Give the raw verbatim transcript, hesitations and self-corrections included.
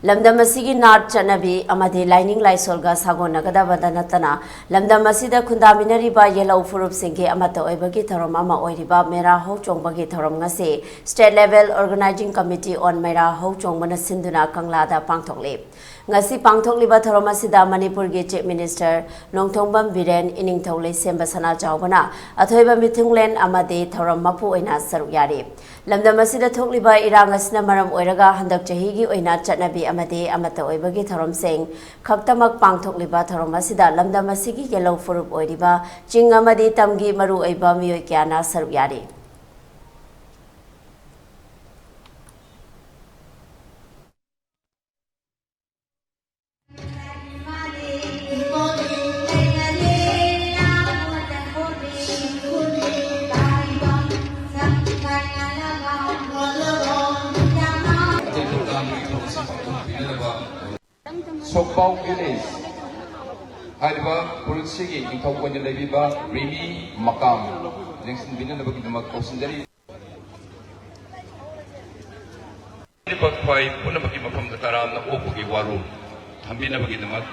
ꯂꯝꯗꯝ ꯑꯁꯤꯒꯤ ꯅꯥꯠ ꯆꯠꯅꯕꯤ ꯑꯃꯗꯤ ꯂꯥꯏꯅꯤꯡ ꯂꯥꯏꯁꯣꯜꯒ ꯁꯥꯒꯣꯟꯅꯒꯗꯕꯗ ꯅꯠꯇꯅ, ꯂꯝꯗꯝ ꯑꯁꯤꯗ ꯈꯨꯟꯗꯥꯃꯤꯟꯅꯔꯤꯕ ꯌꯦꯜꯍꯧ ꯐꯨꯔꯨꯞꯁꯤꯡꯒꯤ ꯑꯃꯠꯇ ꯑꯣꯏꯕꯒꯤ ꯊꯧꯔꯝ ꯑꯃ ꯑꯣꯏꯔꯤꯕ ꯃꯦꯔꯥ ꯍꯧ ꯆꯣꯡꯕꯒꯤ ꯊꯧꯔꯝ ꯉꯁꯤ State Level Organizing Committee on ꯃꯦꯔꯥ ꯍꯧ ꯆꯣꯡꯕꯅ ꯁꯤꯟꯗꯨꯅ ꯀꯪꯂꯥꯗ ꯄꯥꯡꯊꯣꯛꯂꯤ꯫ ꯉꯁꯤ ꯄꯥꯡꯊꯣꯛꯂꯤꯕ ꯊꯧꯔꯝ ꯑꯁꯤꯗ ꯃꯅꯤꯄꯨꯔꯒꯤ Chief Minister ꯅꯣꯡꯊꯣꯡꯕꯝ ꯕꯤꯔꯦꯟ, ꯏꯅꯤꯡꯊꯧ ꯂꯩꯁꯦꯝꯕ ꯁꯅꯥꯖꯥꯎꯕꯅ ꯑꯊꯣꯏꯕ ꯃꯤꯊꯨꯡꯂꯦꯟ ꯑꯃꯗꯤ ꯊꯧꯔꯝ ꯃꯄꯨ ꯑꯣꯏꯅ ꯁꯔꯨꯛ ꯌꯥꯔꯤ꯫ ꯂꯝꯗꯝ ꯑꯁꯤꯗ ꯊꯣꯛꯂꯤꯕ ꯏꯔꯥꯡ ꯑꯁꯤꯅ ꯃꯔꯝ ꯑꯣꯏꯔꯒ ꯍꯟꯗꯛ ꯆꯍꯤꯒꯤ ꯑꯣꯏꯅ ꯆꯠꯅꯕꯤ ꯑꯃꯗꯤ ꯑꯃꯠꯇ ꯑꯣꯏꯕꯒꯤ ꯊꯧꯔꯝꯁꯤꯡ ꯈꯛꯇꯃꯛ ꯄꯥꯡꯊꯣꯛꯂꯤꯕ ꯊꯧꯔꯝ ꯑꯁꯤꯗ ꯂꯝꯗꯝ ꯑꯁꯤꯒꯤ ꯌꯦꯜꯍꯧ ꯐꯨꯔꯨꯞ ꯑꯣꯏꯔꯤꯕ ꯆꯤꯡ ꯑꯃꯗꯤ ꯇꯝꯒꯤ ꯃꯔꯨꯑꯣꯏꯕ ꯃꯤꯑꯣꯏ ꯀꯌꯥꯅ ꯁꯔꯨꯛ ꯌꯥꯔꯤ꯫ ꯁꯣꯛꯄꯥꯎ ꯚꯤꯂꯦꯖ ꯍꯥꯏꯔꯤꯕ ꯐꯨꯔꯨꯞꯁꯤꯒꯤ ꯅꯤꯡꯊꯧ ꯑꯣꯏꯅ ꯂꯩꯕꯤꯕ ꯔꯤꯃꯤ ꯃꯀꯥꯝ ꯂꯦꯡꯁꯤꯟꯕꯤꯅꯅꯕꯒꯤꯗꯃꯛ ꯀꯧꯁꯤꯟꯖꯔꯤ꯫ ꯍꯥꯏꯔꯤꯕ ꯈ꯭ꯋꯥꯏ ꯄꯨꯝꯅꯃꯛꯀꯤ ꯃꯐꯝꯗ ꯇꯔꯥꯝꯅ ꯑꯣꯛꯄꯒꯤ ꯋꯥꯔꯣꯜ ꯊꯝꯕꯤꯅꯕꯒꯤꯗꯃꯛ